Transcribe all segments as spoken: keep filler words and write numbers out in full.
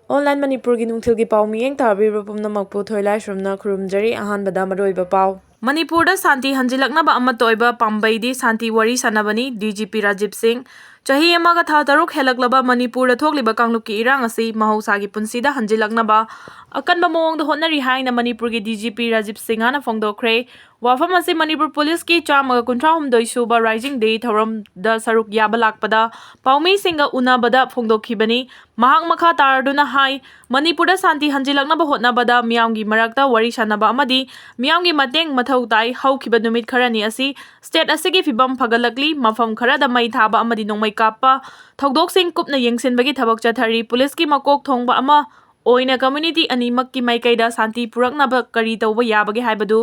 Online ꯃꯅꯤꯄꯨꯔꯒꯤ ꯅꯨꯡꯊꯤꯜꯒꯤ ꯄꯥꯎ ꯃꯤꯠꯌꯦꯡ ꯇꯥꯕꯤꯕ ꯄꯨꯝꯅꯃꯛꯄꯨ ꯊꯣꯏꯂꯥꯏꯁ꯭ꯔꯝꯅ ꯈꯨꯔꯨꯝꯖꯔꯤ꯫ ꯑꯍꯥꯟꯕꯗ ꯃꯔꯨꯑꯣꯏꯕ ꯄꯥꯎ꯫ ꯃꯅꯤꯄꯨꯔꯗ ꯁꯥꯟꯇꯤ ꯍꯟꯖꯤꯜꯂꯛꯅꯕ ꯑꯃꯠꯇ ꯑꯣꯏꯕ ꯄꯥꯝꯕꯩꯗꯤ ꯁꯥꯟꯇꯤ ꯋꯥꯔꯤ ꯁꯥꯟꯅꯕꯅꯤ, ꯗꯤ ꯖꯤ ꯄꯤ ꯔꯥꯖꯤꯕ ꯁꯤꯡ꯫ ꯆꯍꯤ ꯑꯃꯒ ꯊꯥ ꯇꯔꯨꯛ ꯍꯦꯜꯂꯛꯂꯕ ꯃꯅꯤꯄꯨꯔꯗ ꯊꯣꯛꯂꯤꯕ ꯀꯥꯡꯂꯨꯞꯀꯤ ꯏꯔꯥꯡ ꯑꯁꯤ ꯃꯍꯧꯁꯥꯒꯤ ꯄꯨꯟꯁꯤꯗ ꯍꯟꯖꯤꯜꯂꯛꯅꯕ ꯑꯀꯟꯕ ꯃꯑꯣꯡꯗ ꯍꯣꯠꯅꯔꯤ ꯍꯥꯏꯅ ꯃꯅꯤꯄꯨꯔꯒꯤ ꯗꯤ ꯖꯤ ꯄꯤ ꯔꯥꯖꯤꯕ ꯁꯤꯡꯍꯅ ꯐꯣꯡꯗꯣꯛꯈ꯭ꯔꯦ꯫ ꯋꯥꯐꯝ ꯑꯁꯤ ꯃꯅꯤꯄꯨꯔ ꯄꯨꯂꯤꯁꯀꯤ ꯆꯥꯝꯃꯒ ꯀꯨꯟꯊ꯭ꯔꯥ ꯍꯨꯝꯗꯣꯏ ꯁꯨꯕ Rising Day ꯊꯧꯔꯝꯗ ꯁꯔꯨꯛ ꯌꯥꯕ ꯂꯥꯛꯄꯗ ꯄꯥꯎꯃꯤꯁꯤꯡꯒ ꯎꯅꯕꯗ ꯐꯣꯡꯗꯣꯛꯈꯤꯕꯅꯤ꯫ ꯃꯍꯥꯛ ꯃꯈꯥ ꯇꯥꯔꯗꯨꯅ ꯍꯥꯏ, ꯃꯅꯤꯄꯨꯔꯗ ꯁꯥꯟꯇꯤ ꯍꯟꯖꯤꯜꯂꯛꯅꯕ ꯍꯣꯠꯅꯕꯗ ꯃꯤꯌꯥꯝꯒꯤ ꯃꯔꯛꯇ ꯋꯥꯔꯤ ꯁꯥꯟꯅꯕ ꯑꯃꯗꯤ ꯃꯤꯌꯥꯝꯒꯤ ꯃꯇꯦꯡ ꯃꯊꯧ ꯇꯥꯏ꯫ ꯍꯧꯈꯤꯕ ꯅꯨꯃꯤꯠ ꯈꯔꯅꯤ ꯑꯁꯤ ꯁ꯭ꯇꯦꯠ ꯑꯁꯤꯒꯤ ꯐꯤꯕꯝ ꯐꯒꯠꯂꯛꯂꯤ, ꯃꯐꯝ ꯈꯔꯗ ꯃꯩ ꯊꯥꯕ ꯑꯃꯗꯤ ꯅꯣꯡꯃꯩ ꯀꯥꯞꯄ ꯊꯧꯗꯣꯛꯁꯤꯡ ꯀꯨꯞꯅ ꯌꯦꯡꯁꯤꯟꯕꯒꯤ ꯊꯕꯛ ꯆꯠꯊꯔꯤ꯫ ꯄꯨꯂꯤꯁꯀꯤ ꯃꯀꯣꯛ ꯊꯣꯡꯕ ꯑꯃ ꯑꯣꯏꯅ ꯀꯝꯃ꯭ꯌꯨꯅꯤꯇꯤ ꯑꯅꯤꯃꯛꯀꯤ ꯃꯥꯏꯀꯩꯗ ꯁꯥꯟꯇꯤ ꯄꯨꯔꯛꯅꯕ ꯀꯔꯤ ꯇꯧꯕ ꯌꯥꯕꯒꯦ ꯍꯥꯏꯕꯗꯨ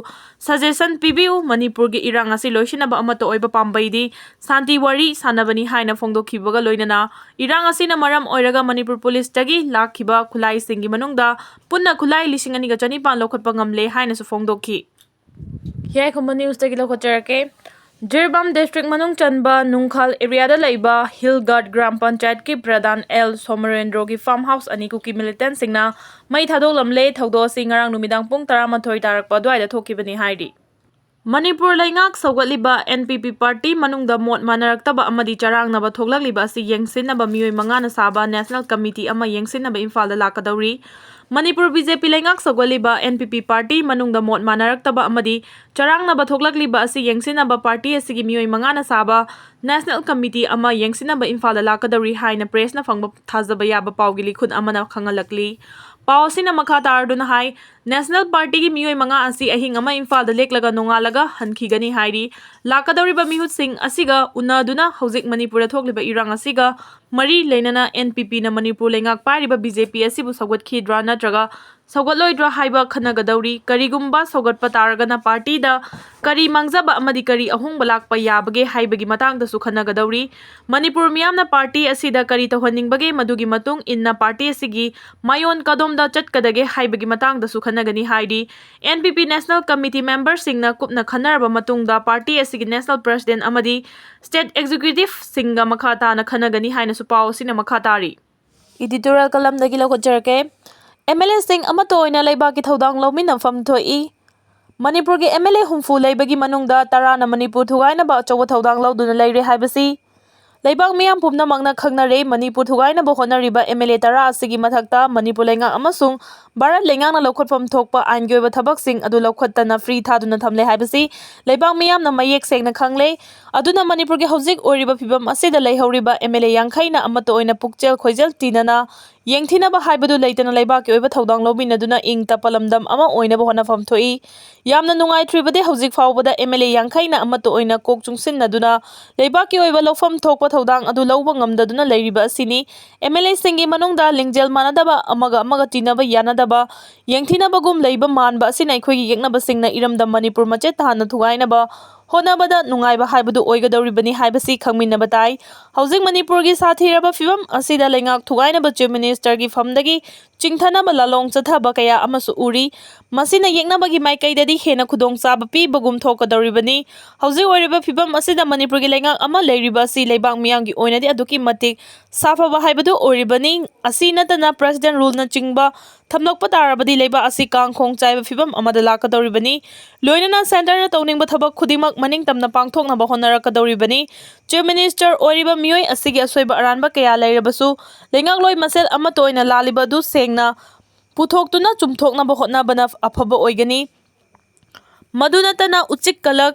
ꯁꯖꯦꯁꯟ ꯄꯤꯕꯤꯌꯨ꯫ ꯃꯅꯤꯄꯨꯔꯒꯤ ꯏꯔꯥꯡ ꯑꯁꯤ ꯂꯣꯏꯁꯤꯟꯅꯕ ꯑꯃꯠꯇ ꯑꯣꯏꯕ ꯄꯥꯝꯕꯩꯗꯤ ꯁꯥꯟꯇꯤ ꯋꯥꯔꯤ ꯁꯥꯟꯅꯕꯅꯤ ꯍꯥꯏꯅ ꯐꯣꯡꯗꯣꯛꯈꯤꯕꯒ ꯂꯣꯏꯅꯅ ꯏꯔꯥꯡ ꯑꯁꯤꯅ ꯃꯔꯝ ꯑꯣꯏꯔꯒ ꯃꯅꯤꯄꯨꯔ ꯄꯨꯂꯤꯁꯇꯒꯤ ꯂꯥꯛꯈꯤꯕ ꯈꯨꯠꯂꯥꯏꯁꯤꯡꯒꯤ ꯃꯅꯨꯡꯗ ꯄꯨꯟꯅ ꯈꯨꯠꯂꯥꯏ ꯂꯤꯁꯤꯡ ꯑꯅꯤꯒ ꯆꯅꯤꯄꯥꯟ ꯂꯧꯈꯠꯄ ꯉꯝꯂꯦ ꯍꯥꯏꯅꯁꯨ ꯐꯣꯡꯗꯣꯛꯈꯤ꯫ ꯌꯥꯏꯈꯨꯝꯕ ꯅ꯭ꯌꯨꯁꯇꯒꯤ ꯂꯧꯈꯠꯆꯔꯛꯀꯦ꯫ ꯖꯤꯔꯤꯕꯥꯝ ꯗꯤꯁꯇ꯭ꯔꯤꯛ ꯃꯅꯨꯡ ꯆꯟꯕ ꯅꯨꯡꯈꯥꯜ ꯑꯦꯔꯤꯌꯥꯗ ꯂꯩꯕ ꯍꯤꯜ ꯒꯥꯔꯗ ꯒ꯭ꯔꯥꯝ ꯄꯟꯆꯥꯌꯠꯀꯤ ꯄ꯭ꯔꯙꯥꯟ ꯑꯦꯜ ꯁꯣꯃꯔꯦꯟꯗ꯭ꯔꯣꯒꯤ ꯐꯥꯔꯝ ꯍꯥꯎꯁ ꯑꯅꯤ ꯀꯨꯀꯤ ꯃꯤꯂꯤꯇꯦꯟꯁꯤꯡꯅ ꯃꯩ ꯊꯥꯗꯣꯛꯂꯝꯂꯦ꯫ ꯊꯧꯗꯣꯛ ꯑꯁꯤ ꯉꯔꯥꯡ ꯅꯨꯃꯤꯗꯥꯡ ꯄꯨꯡ ꯇꯔꯥꯃꯥꯊꯣꯏ ꯇꯥꯔꯛꯄ ꯑꯗꯨꯋꯥꯏꯗ ꯊꯣꯛꯈꯤꯕꯅꯤ ꯍꯥꯏꯔꯤ꯫ ꯃꯅꯤꯄꯨꯔ ꯂꯩꯉꯥꯛ ꯁꯧꯒꯠꯂꯤꯕ ꯑꯦꯟ ꯄꯤ ꯄꯤ ꯄꯥꯔꯇꯤ ꯃꯅꯨꯡꯗ ꯃꯣꯠ ꯃꯥꯟꯅꯔꯛꯇꯕ ꯑꯃꯗꯤ ꯆꯔꯥꯡꯅꯕ ꯊꯣꯛꯂꯛꯂꯤꯕ ꯑꯁꯤ ꯌꯦꯡꯁꯤꯟꯅꯕ ꯃꯤꯑꯣꯏ ꯃꯉꯥꯅ ꯁꯥꯕ ꯅꯦꯁꯅꯦꯜ ꯀꯃꯤꯇꯤ ꯑꯃ ꯌꯦꯡꯁꯤꯟꯅꯕ ꯏꯝꯐꯥꯜꯗ ꯂꯥꯛꯀꯗꯧꯔꯤ꯫ ꯃꯅꯤꯄꯨꯔ ꯕꯤ ꯖꯦ ꯄꯤ ꯂꯩꯉꯥꯛ ꯁꯧꯒꯠꯂꯤꯕ ꯑꯦꯟ ꯄꯤ ꯄꯤ ꯄꯥꯔꯇꯤ ꯃꯅꯨꯡꯗ ꯃꯣꯠ ꯃꯥꯟꯅꯔꯛꯇꯕ ꯑꯃꯗꯤ ꯆꯔꯥꯡꯅꯕ ꯊꯣꯛꯂꯛꯂꯤꯕ ꯑꯁꯤ ꯌꯦꯡꯁꯤꯟꯅꯕ ꯄꯥꯔꯇꯤ ꯑꯁꯤꯒꯤ ꯃꯤꯑꯣꯏ ꯃꯉꯥꯅ ꯁꯥꯕ ꯅꯦꯁꯅꯦꯜ ꯀꯃꯤꯇꯤ ꯑꯃ ꯌꯦꯡꯁꯤꯟꯅꯕ ꯏꯝꯐꯥꯜꯗ ꯂꯥꯛꯀꯗꯧꯔꯤ ꯍꯥꯏꯅ ꯄ꯭ꯔꯦꯁꯅ ꯐꯪꯕ ꯊꯥꯖꯕ ꯌꯥꯕ ꯄꯥꯎꯒꯤ ꯂꯤꯈꯨꯠ ꯑꯃꯅ ꯈꯪꯍꯜꯂꯛꯂꯤ꯫ ꯄꯥꯎ ꯑꯁꯤꯅ ꯃꯈꯥ ꯇꯥꯔꯗꯨꯅ ꯍꯥꯏ, ꯅꯦꯁꯅꯦꯜ ꯄꯥꯔꯇꯤꯒꯤ ꯃꯤꯑꯣꯏ ꯃꯉꯥ ꯑꯁꯤ ꯑꯍꯤꯡ ꯑꯃ ꯏꯝꯐꯥꯜꯗ ꯂꯦꯛꯂꯒ ꯅꯣꯡꯉꯥꯜꯂꯒ ꯍꯟꯈꯤꯒꯅꯤ ꯍꯥꯏꯔꯤ꯫ ꯂꯥꯛꯀꯗꯧꯔꯤꯕ ꯃꯤꯍꯨꯠꯁꯤꯡ ꯑꯁꯤꯒ ꯎꯅꯗꯨꯅ ꯍꯧꯖꯤꯛ ꯃꯅꯤꯄꯨꯔꯗ ꯊꯣꯛꯂꯤꯕ ꯏꯔꯥꯡ ꯑꯁꯤꯒ ꯃꯔꯤ ꯂꯩꯅꯅ ꯑꯦꯟ ꯄꯤ ꯄꯤꯅ ꯃꯅꯤꯄꯨꯔ ꯂꯩꯉꯥꯛ ꯄꯥꯏꯔꯤꯕ ꯕꯤ ꯖꯦ ꯄꯤ ꯑꯁꯤꯕꯨ ꯁꯧꯒꯠꯈꯤꯗ꯭ꯔꯥ ꯅꯠꯇ꯭ꯔꯒ ꯁꯧꯒꯠꯂꯣꯏꯗ꯭ꯔꯥ ꯍꯥꯏꯕ ꯈꯟꯅꯒꯗꯧꯔꯤ꯫ ꯀꯔꯤꯒꯨꯝꯕ ꯁꯧꯒꯠꯄ ꯇꯥꯔꯒꯅ ꯄꯥꯔꯇꯤꯗ ꯀꯔꯤ ꯃꯥꯡꯖꯕ ꯑꯃꯗꯤ ꯀꯔꯤ ꯑꯍꯣꯡꯕ ꯂꯥꯛꯄ ꯌꯥꯕꯒꯦ ꯍꯥꯏꯕꯒꯤ ꯃꯇꯥꯡꯗꯁꯨ ꯈꯟꯅꯒꯗꯧꯔꯤ꯫ ꯃꯅꯤꯄꯨꯔ ꯃꯤꯌꯥꯝꯅ ꯄꯥꯔꯇꯤ ꯑꯁꯤꯗ ꯀꯔꯤ ꯇꯧꯍꯟꯅꯤꯡꯕꯒꯦ, ꯃꯗꯨꯒꯤ ꯃꯇꯨꯡ ꯏꯟꯅ ꯄꯥꯔꯇꯤ ꯑꯁꯤꯒꯤ ꯃꯥꯏꯑꯣꯟ ꯀꯗꯣꯝꯗ ꯆꯠꯀꯗꯒꯦ ꯍꯥꯏꯕꯒꯤ ꯃꯇꯥꯡꯗꯁꯨ ꯈꯟꯅꯒꯅꯤ ꯍꯥꯏꯔꯤ꯫ ꯑꯦꯟ ꯄꯤ ꯄꯤ ꯅꯦꯁꯅꯦꯜ ꯀꯃꯤꯇꯤ ꯃꯦꯝꯕꯔꯁꯤꯡꯅ ꯀꯨꯞꯅ ꯈꯟꯅꯔꯕ ꯃꯇꯨꯡꯗ ꯄꯥꯔꯇꯤ ꯑꯁꯤꯒꯤ ꯅꯦꯁꯅꯦꯜ ꯄ꯭ꯔꯦꯁꯤꯗꯦꯟ ꯑꯃꯗꯤ ꯁ꯭ꯇꯦꯠ ꯑꯦꯛꯖꯤꯀ꯭ꯌꯨꯇꯤꯚꯁꯤꯡꯒ ꯃꯈꯥ ꯇꯥꯅ ꯈꯟꯅꯒꯅꯤ ꯍꯥꯏꯅꯁꯨ ꯄꯥꯎ ꯑꯁꯤꯅ ꯃꯈꯥ ꯇꯥꯔꯤ꯫ Editorial columnꯗꯒꯤ ꯂꯧꯈꯠꯆꯔꯛꯀꯦ꯫ MLAꯁꯤꯡ ꯑꯃꯠꯇ ꯑꯣꯏꯅ ꯂꯩꯕꯥꯛꯀꯤ ꯊꯧꯗꯥꯡ ꯂꯧꯃꯤꯟꯅꯐꯝ ꯊꯣꯛꯏ꯫ ꯃꯅꯤꯄꯨꯔꯒꯤ MLA ꯍꯨꯝꯐꯨ ꯂꯩꯕꯒꯤ ꯃꯅꯨꯡꯗ ꯇꯔꯥꯅ ꯃꯅꯤꯄꯨꯔ ꯊꯨꯒꯥꯏꯅꯕ ꯑꯆꯧꯕ ꯊꯧꯗꯥꯡ ꯂꯧꯗꯨꯅ ꯂꯩꯔꯦ ꯍꯥꯏꯕꯁꯤ ꯂꯩꯕꯥꯛ ꯃꯤꯌꯥꯝ ꯄꯨꯝꯅꯃꯛꯅ ꯈꯪꯅꯔꯦ꯫ ꯃꯅꯤꯄꯨꯔ ꯊꯨꯒꯥꯏꯅꯕ ꯍꯣꯠꯅꯔꯤꯕ MLA ꯇꯔꯥ ꯑꯁꯤꯒꯤ ꯃꯊꯛꯇ ꯃꯅꯤꯄꯨꯔ ꯂꯩꯉꯥꯛ ꯑꯃꯁꯨꯡ ꯚꯥꯔꯠ ꯂꯩꯉꯥꯛꯅ ꯂꯧꯈꯠꯐꯝ ꯊꯣꯛꯄ ꯑꯥꯏꯟꯒꯤ ꯑꯣꯏꯕ ꯊꯕꯛꯁꯤꯡ ꯑꯗꯨ ꯂꯧꯈꯠꯇꯅ free ꯊꯥꯗꯨꯅ ꯊꯝꯂꯦ ꯍꯥꯏꯕꯁꯤ ꯂꯩꯕꯥꯛ ꯃꯤꯌꯥꯝꯅ ꯃꯌꯦꯛ ꯁꯦꯡꯅ ꯈꯪꯂꯦ꯫ ꯑꯗꯨꯅ ꯃꯅꯤꯄꯨꯔꯒꯤ ꯍꯧꯖꯤꯛ ꯑꯣꯏꯔꯤꯕ ꯐꯤꯕꯝ ꯑꯁꯤꯗ ꯂꯩꯍꯧꯔꯤꯕ MLA ꯌꯥꯡꯈꯩꯅ ꯑꯃꯠꯇ ꯑꯣꯏꯅ ꯄꯨꯛꯆꯦꯜ ꯈꯣꯏꯖꯦꯜ ꯇꯤꯟꯅꯅ ꯌꯦꯡꯊꯤꯅꯕ ꯍꯥꯏꯕꯗꯨ ꯂꯩꯇꯅ ꯂꯩꯕꯥꯛꯀꯤ ꯑꯣꯏꯕ ꯊꯧꯗꯥꯡ ꯂꯧꯃꯤꯟꯅꯗꯨꯅ ꯏꯪ ꯇꯞꯄ ꯂꯝꯗꯝ ꯑꯃ ꯑꯣꯏꯅꯕ ꯍꯣꯠꯅꯐꯝ ꯊꯣꯛꯏ꯫ ꯌꯥꯝꯅ ꯅꯨꯡꯉꯥꯏꯇ꯭ꯔꯤꯕꯗꯤ ꯍꯧꯖꯤꯛ ꯐꯥꯎꯕꯗ MLA ꯌꯥꯡꯈꯩꯅ ꯑꯃꯠꯇ ꯑꯣꯏꯅ ꯀꯣꯛ ꯆꯨꯡꯁꯤꯟꯅꯗꯨꯅ ꯂꯩꯕꯥꯛꯀꯤ ꯑꯣꯏꯕ ꯂꯧꯐꯝ ꯊꯣꯛꯄ ꯊꯧꯗꯥꯡ ꯑꯗꯨ ꯂꯧꯕ ꯉꯝꯗꯗꯨꯅ ꯂꯩꯔꯤꯕ ꯑꯁꯤꯅꯤ꯫ MLAꯁꯤꯡꯒꯤ ꯃꯅꯨꯡꯗ ꯂꯤꯡꯖꯦꯜ ꯃꯥꯟꯅꯗꯕ, ꯑꯃꯒ ꯑꯃꯒ ꯇꯤꯟꯅꯕ ꯌꯥꯅꯗꯕ, ꯌꯦꯡꯊꯤꯅꯕꯒꯨꯝ ꯂꯩꯕ ꯃꯥꯟꯕ ꯑꯁꯤꯅ ꯑꯩꯈꯣꯏꯒꯤ ꯌꯦꯛꯅꯕꯁꯤꯡꯅ ꯏꯔꯝꯗꯝ ꯃꯅꯤꯄꯨꯔ ꯃꯆꯦꯠ ꯇꯥꯍꯟꯅ ꯊꯨꯒꯥꯏꯅꯕ ꯍꯣꯠꯅꯕꯗ ꯅꯨꯡꯉꯥꯏꯕ ꯍꯥꯏꯕꯗꯨ ꯑꯣꯏꯒꯗꯧꯔꯤꯕꯅꯤ ꯍꯥꯏꯕꯁꯤ ꯈꯪꯃꯤꯟꯅꯕ ꯇꯥꯏ꯫ ꯍꯧꯖꯤꯛ ꯃꯅꯤꯄꯨꯔꯒꯤ ꯁꯥꯊꯤꯔꯕ ꯐꯤꯕꯝ ꯑꯁꯤꯗ ꯂꯩꯉꯥꯛ ꯊꯨꯒꯥꯏꯅꯕ Chief Ministerꯒꯤ ꯐꯝꯗꯒꯤ ꯆꯤꯡꯊꯅꯕ ꯂꯥꯂꯣꯡ ꯆꯠꯊꯕ ꯀꯌꯥ ꯑꯃꯁꯨ ꯎꯔꯤ꯫ ꯃꯁꯤꯅ ꯌꯦꯛꯅꯕꯒꯤ ꯃꯥꯏꯀꯩꯗꯗꯤ ꯍꯦꯟꯅ ꯈꯨꯗꯣꯡꯆꯥꯕ ꯄꯤꯕꯒꯨꯝ ꯊꯣꯛꯀꯗꯧꯔꯤꯕꯅꯤ꯫ ꯍꯧꯖꯤꯛ ꯑꯣꯏꯔꯤꯕ ꯐꯤꯕꯝ ꯑꯁꯤꯗ ꯃꯅꯤꯄꯨꯔꯒꯤ ꯂꯩꯉꯥꯛ ꯑꯃ ꯂꯩꯔꯤꯕ ꯑꯁꯤ ꯂꯩꯕꯥꯛ ꯃꯤꯌꯥꯝꯒꯤ ꯑꯣꯏꯅꯗꯤ ꯑꯗꯨꯛꯀꯤ ꯃꯇꯤꯛ ꯁꯥꯐꯕ ꯍꯥꯏꯕꯗꯨ ꯑꯣꯏꯔꯤꯕꯅꯤ꯫ ꯑꯁꯤ ꯅꯠꯇꯅ President Ruleꯅꯆꯤꯡꯕ ꯊꯝꯂꯛꯄ ꯇꯥꯔꯕꯗꯤ ꯂꯩꯕꯥꯛ ꯑꯁꯤ ꯀꯥꯡ ꯈꯣꯡ ꯆꯥꯏꯕ ꯐꯤꯕꯝ ꯑꯃꯗ ꯂꯥꯛꯀꯗꯧꯔꯤꯕꯅꯤ꯫ ꯂꯣꯏꯅꯅ Centreꯅ ꯇꯧꯅꯤꯡꯕ ꯊꯕꯛ ꯈꯨꯗꯤꯡꯃꯛ ꯃꯅꯤꯡ ꯇꯝꯅ ꯄꯥꯡꯊꯣꯛꯅꯕ ꯍꯣꯠꯅꯔꯛꯀꯗꯧꯔꯤꯕꯅꯤ꯫ Chief Minister ꯑꯣꯏꯔꯤꯕ ꯃꯤꯑꯣꯏ ꯑꯁꯤꯒꯤ ꯑꯁꯣꯏꯕ ꯑꯔꯥꯟꯕ ꯀꯌꯥ ꯂꯩꯔꯕꯁꯨ ꯂꯩꯉꯥꯛꯂꯣꯏ ꯃꯁꯦꯜ ꯑꯃꯠꯇ ꯑꯣꯏꯅ ꯂꯥꯜꯂꯤꯕ ꯑꯗꯨ ꯁꯦꯡꯅ ꯄꯨꯊꯣꯛꯇꯨꯅ ꯆꯨꯝꯊꯣꯛꯅꯕ ꯍꯣꯠꯅꯕꯅ ꯑꯐꯕ ꯑꯣꯏꯒꯅꯤ꯫ ꯃꯗꯨ ꯅꯠꯇꯅ ꯎꯆꯤꯛ ꯀꯂꯛ,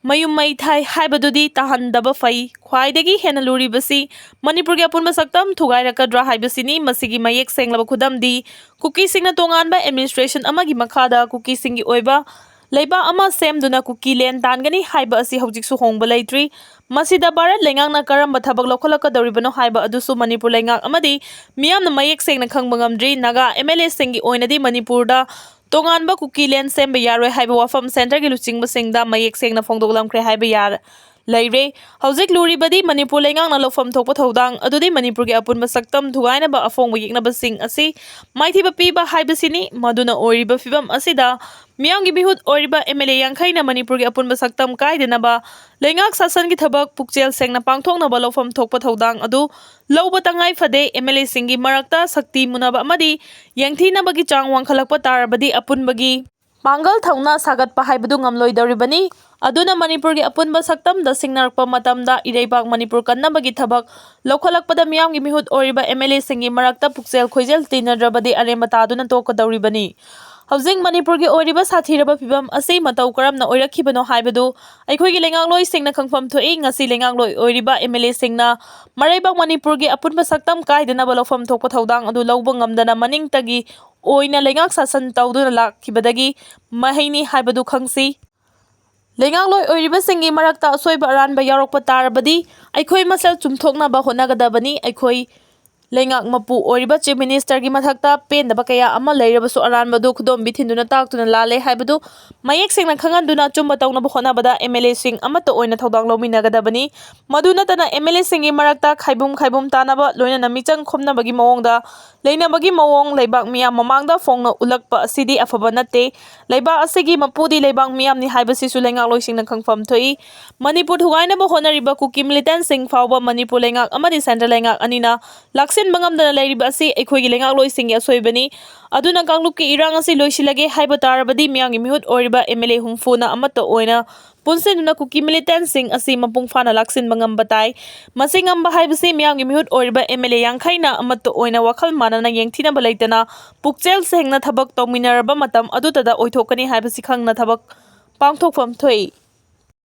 ꯃꯌꯨꯝ ꯃꯩ ꯊꯥꯏ ꯍꯥꯏꯕꯗꯨꯗꯤ ꯇꯥꯍꯟꯗꯕ ꯐꯩ꯫ ꯈ꯭ꯋꯥꯏꯗꯒꯤ ꯍꯦꯟꯅ ꯂꯨꯔꯤꯕꯁꯤ ꯃꯅꯤꯄꯨꯔꯒꯤ ꯑꯄꯨꯟꯕ ꯁꯛꯇꯝ ꯊꯨꯒꯥꯏꯔꯛꯀꯗ꯭ꯔꯥ ꯍꯥꯏꯕꯁꯤꯅꯤ꯫ ꯃꯁꯤꯒꯤ ꯃꯌꯦꯛ ꯁꯦꯡꯂꯕ ꯈꯨꯗꯝꯗꯤ ꯀꯨꯀꯤꯁꯤꯡꯅ ꯇꯣꯉꯥꯟꯕ administration ꯑꯃꯒꯤ ꯃꯈꯥꯗ ꯀꯨꯀꯤꯁꯤꯡꯒꯤ ꯑꯣꯏꯕ ꯂꯩꯕꯥꯛ ꯑꯃ ꯁꯦꯝꯗꯨꯅ ꯀꯨꯀꯤ land ꯇꯥꯟꯒꯅꯤ ꯍꯥꯏꯕ ꯑꯁꯤ ꯍꯧꯖꯤꯛꯁꯨ ꯍꯣꯡꯕ ꯂꯩꯇ꯭ꯔꯤ꯫ ꯃꯁꯤꯗ ꯚꯥꯔꯠ ꯂꯩꯉꯥꯛꯅ ꯀꯔꯝꯕ ꯊꯕꯛ ꯂꯧꯈꯠꯂꯛꯀꯗꯧꯔꯤꯕꯅꯣ ꯍꯥꯏꯕ ꯑꯗꯨꯁꯨ ꯃꯅꯤꯄꯨꯔ ꯂꯩꯉꯥꯛ ꯑꯃꯗꯤ ꯃꯤꯌꯥꯝꯅ ꯃꯌꯦꯛ ꯁꯦꯡꯅ ꯈꯪꯕ ꯉꯝꯗ꯭ꯔꯤ꯫ ꯅꯥꯒꯥ MLAꯁꯤꯡꯒꯤ ꯑꯣꯏꯅꯗꯤ ꯃꯅꯤꯄꯨꯔꯗ ꯇꯣꯉꯥꯟꯕ ꯀꯨꯀꯤ land ꯁꯦꯝꯕ ꯌꯥꯔꯣꯏ ꯍꯥꯏꯕ ꯋꯥꯐꯝ Centreꯒꯤ ꯂꯨꯆꯤꯡꯕꯁꯤꯡꯗ ꯃꯌꯦꯛ ꯁꯦꯡꯅ ꯐꯣꯡꯗꯣꯛꯂꯝꯈ꯭ꯔꯦ ꯍꯥꯏꯕ ꯌꯥꯔꯦ꯫ ꯂꯩꯔꯦ꯫ ꯍꯧꯖꯤꯛ ꯂꯨꯔꯤꯕꯗꯤ ꯃꯅꯤꯄꯨꯔ ꯂꯩꯉꯥꯛꯅ ꯂꯧꯐꯝ ꯊꯣꯛꯄ ꯊꯧꯗꯥꯡ ꯑꯗꯨꯗꯤ ꯃꯅꯤꯄꯨꯔꯒꯤ ꯑꯄꯨꯟꯕ ꯁꯛꯇꯝ ꯊꯨꯒꯥꯏꯅꯕ ꯑꯐꯣꯡꯕ ꯌꯦꯛꯅꯕꯁꯤꯡ ꯑꯁꯤ ꯃꯥꯏꯊꯤꯕ ꯄꯤꯕ ꯍꯥꯏꯕꯁꯤꯅꯤ꯫ ꯃꯗꯨꯅ ꯑꯣꯏꯔꯤꯕ ꯐꯤꯕꯝ ꯑꯁꯤꯗ ꯃꯤꯌꯥꯝꯒꯤ ꯃꯤꯍꯨꯠ ꯑꯣꯏꯔꯤꯕ M L A ꯌꯥꯡꯈꯩꯅ ꯃꯅꯤꯄꯨꯔꯒꯤ ꯑꯄꯨꯟꯕ ꯁꯛꯇꯝ ꯀꯥꯏꯗꯅꯕ ꯂꯩꯉꯥꯛ ꯁꯥꯁꯟꯒꯤ ꯊꯕꯛ ꯄꯨꯛꯆꯦꯜ ꯁꯦꯡꯅ ꯄꯥꯡꯊꯣꯛꯅꯕ ꯂꯧꯐꯝ ꯊꯣꯛꯄ ꯊꯧꯗꯥꯡ ꯑꯗꯨ ꯂꯧꯕ ꯇꯉꯥꯏ ꯐꯗꯦ꯫ M L A ꯁꯤꯡꯒꯤ ꯃꯔꯛꯇ ꯁꯛꯇꯤ ꯃꯨꯟꯅꯕ ꯑꯃꯗꯤ ꯌꯦꯡꯊꯤꯅꯕꯒꯤ ꯆꯥꯡ ꯋꯥꯡꯈꯠꯂꯛꯄ ꯇꯥꯔꯕꯗꯤ ꯑꯄꯨꯟꯕꯒꯤ ꯄꯥꯡꯒꯜ ꯊꯧꯅꯥ ꯁꯥꯒꯠꯄ ꯍꯥꯏꯕꯗꯨ ꯉꯝꯂꯣꯏꯗꯧꯔꯤꯕꯅꯤ꯫ ꯑꯗꯨꯅ ꯃꯅꯤꯄꯨꯔꯒꯤ ꯑꯄꯨꯟꯕ ꯁꯛꯇꯝꯗ ꯁꯤꯡꯅꯔꯛꯄ ꯃꯇꯝꯗ ꯏꯔꯩꯕꯥꯛ ꯃꯅꯤꯄꯨꯔ ꯀꯟꯅꯕꯒꯤ ꯊꯕꯛ ꯂꯧꯈꯠꯂꯛꯄꯗ ꯃꯤꯌꯥꯝꯒꯤ ꯃꯤꯍꯨꯠ ꯑꯣꯏꯔꯤꯕ M L A ꯁꯤꯡꯒꯤ ꯃꯔꯛꯇ ꯄꯨꯛꯆꯦꯜ ꯈꯣꯏꯖꯦꯜ ꯇꯤꯟꯅꯗ꯭ꯔꯕꯗꯤ ꯑꯔꯦꯝꯕ ꯇꯥꯗꯨꯅ ꯇꯣꯛꯀꯗꯧꯔꯤꯕꯅꯤ꯫ ꯍꯧꯖꯤꯛ ꯃꯅꯤꯄꯨꯔꯒꯤ ꯑꯣꯏꯔꯤꯕ ꯁꯥꯊꯤꯔꯕ ꯐꯤꯕꯝ ꯑꯁꯤ ꯃꯇꯧ ꯀꯔꯝꯅ ꯑꯣꯏꯔꯛꯈꯤꯕꯅꯣ ꯍꯥꯏꯕꯗꯨ ꯑꯩꯈꯣꯏꯒꯤ ꯂꯩꯉꯥꯛꯂꯣꯏꯁꯤꯡꯅ ꯈꯪꯐꯝ ꯊꯣꯛꯏ꯫ ꯉꯁꯤ ꯂꯩꯉꯥꯛꯂꯣꯏ ꯑꯣꯏꯔꯤꯕ M L A ꯁꯤꯡꯅ ꯃꯔꯩꯕꯥꯛ ꯃꯅꯤꯄꯨꯔꯒꯤ ꯑꯄꯨꯟꯕ ꯁꯛꯇꯝ ꯀꯥꯏꯗꯅꯕ ꯂꯧꯐꯝ ꯊꯣꯛꯄ ꯊꯧꯗꯥꯡ ꯑꯗꯨ ꯂꯧꯕ ꯉꯝꯗꯅ ꯃꯅꯤꯡꯇꯒꯤ ꯑꯣꯏꯅ ꯂꯩꯉꯥꯛ ꯁꯥꯁꯟ ꯇꯧꯗꯨꯅ ꯂꯥꯛꯈꯤꯕꯗꯒꯤ ꯃꯍꯩꯅꯤ ꯍꯥꯏꯕꯗꯨ ꯈꯪꯁꯤ꯫ ꯂꯩꯉꯥꯛꯂꯣꯏ ꯑꯣꯏꯔꯤꯕꯁꯤꯡꯒꯤ ꯃꯔꯛꯇ ꯑꯁꯣꯏꯕ ꯑꯔꯥꯟꯕ ꯌꯥꯎꯔꯛꯄ ꯇꯥꯔꯕꯗꯤ ꯑꯩꯈꯣꯏ ꯃꯁꯦꯜ ꯆꯨꯝꯊꯣꯛꯅꯕ ꯍꯣꯠꯅꯒꯗꯕꯅꯤ꯫ ꯑꯩꯈꯣꯏ ꯂꯩꯉꯥꯛ ꯃꯄꯨ ꯑꯣꯏꯔꯤꯕ Chief Minister ꯒꯤ ꯃꯊꯛꯇ ꯄꯦꯟꯗꯕ ꯀꯌꯥ ꯑꯃ ꯂꯩꯔꯕꯁꯨ ꯑꯔꯥꯟꯕꯗꯨ ꯈꯨꯗꯣꯝꯕꯤ ꯊꯤꯟꯗꯨꯅ ꯇꯥꯛꯇꯨꯅ ꯂꯥꯜꯂꯦ ꯍꯥꯏꯕꯗꯨ ꯃꯌꯦꯛ ꯁꯦꯡꯅ ꯈꯪꯍꯟꯗꯨꯅ ꯑꯆꯨꯝꯕ ꯇꯧꯅꯕ ꯍꯣꯠꯅꯕꯗ M L A ꯁꯤꯡ ꯑꯃꯠꯇ ꯑꯣꯏꯅ ꯊꯧꯗꯥꯡ ꯂꯧꯃꯤꯟꯅꯒꯗꯕꯅꯤ꯫ ꯃꯗꯨ ꯅꯠꯇꯅ M L A ꯁꯤꯡꯒꯤ ꯃꯔꯛꯇ ꯈꯥꯏꯕꯨꯝ ꯈꯥꯏꯕꯨꯝ ꯇꯥꯅꯕ ꯂꯣꯏꯅꯅ ꯃꯤꯆꯪ ꯈꯣꯝꯅꯕꯒꯤ ꯃꯑꯣꯡꯗ ꯂꯩꯅꯕꯒꯤ ꯃꯑꯣꯡ ꯂꯩꯕꯥꯛ ꯃꯤꯌꯥꯝ ꯃꯃꯥꯡꯗ ꯐꯣꯡꯅ ꯎꯠꯂꯛꯄ ꯑꯁꯤꯗꯤ ꯑꯐꯕ ꯅꯠꯇꯦ꯫ ꯂꯩꯕꯥꯛ ꯑꯁꯤꯒꯤ ꯃꯄꯨꯗꯤ ꯂꯩꯕꯥꯛ ꯃꯤꯌꯥꯝꯅꯤ ꯍꯥꯏꯕꯁꯤꯁꯨ ꯂꯩꯉꯥꯛꯂꯣꯏꯁꯤꯡꯅ ꯈꯪꯐꯝ ꯊꯣꯛꯏ꯫ ꯃꯅꯤꯄꯨꯔ ꯊꯨꯒꯥꯏꯅꯕ ꯍꯣꯠꯅꯔꯤꯕ ꯀꯨꯀꯤ militant ꯁꯤꯡ ꯐꯥꯎꯕ ꯃꯅꯤꯄꯨꯔ ꯂꯩꯉꯥꯛ ꯑꯃꯗꯤ central ꯂꯩꯉꯥꯛ ꯑꯅꯤꯅ ꯂꯥꯛꯁꯤꯟꯕ ꯉꯝꯗꯅ ꯂꯩꯔꯤꯕ ꯑꯁꯤ ꯑꯩꯈꯣꯏꯒꯤ ꯂꯩꯉꯥꯛꯂꯣꯏꯁꯤꯡꯒꯤ ꯑꯁꯣꯏꯕꯅꯤ꯫ ꯑꯗꯨꯅ ꯀꯥꯡꯂꯨꯞꯀꯤ ꯏꯔꯥꯡ ꯑꯁꯤ ꯂꯣꯏꯁꯤꯜꯂꯒꯦ ꯍꯥꯏꯕ ꯇꯥꯔꯕꯗꯤ ꯃꯤꯌꯥꯝꯒꯤ ꯃꯤꯍꯨꯠ ꯑꯣꯏꯔꯤꯕ M L A ꯍꯨꯝꯐꯨꯅ ꯑꯃꯠꯇ ꯑꯣꯏꯅ ꯄꯨꯟꯁꯤꯟꯗꯨꯅ ꯀꯨꯀꯤ militant ꯁꯤꯡ ꯑꯁꯤ ꯃꯄꯨꯡ ꯐꯥꯅ ꯂꯥꯛꯁꯤꯟꯕ ꯉꯝꯕ ꯇꯥꯏ꯫ ꯃꯁꯤ ꯉꯝꯕ ꯍꯥꯏꯕꯁꯤ ꯃꯤꯌꯥꯝꯒꯤ ꯃꯤꯍꯨꯠ ꯑꯣꯏꯔꯤꯕ M L A ꯌꯥꯡꯈꯩꯅ ꯑꯃꯠꯇ ꯑꯣꯏꯅ ꯋꯥꯈꯜ ꯃꯥꯟꯅꯅ ꯌꯦꯡꯊꯤꯅꯕ ꯂꯩꯇꯅ ꯄꯨꯛꯆꯦꯜ ꯁꯦꯡꯅ ꯊꯕꯛ ꯇꯧꯃꯤꯟꯅꯔꯕ ꯃꯇꯝ ꯑꯗꯨꯇꯗ ꯑꯣꯏꯊꯣꯛꯀꯅꯤ ꯍꯥꯏꯕꯁꯤ ꯈꯪꯅ ꯊꯕꯛ ꯄꯥꯡꯊꯣꯛꯐꯝ ꯊꯣꯛꯏ꯫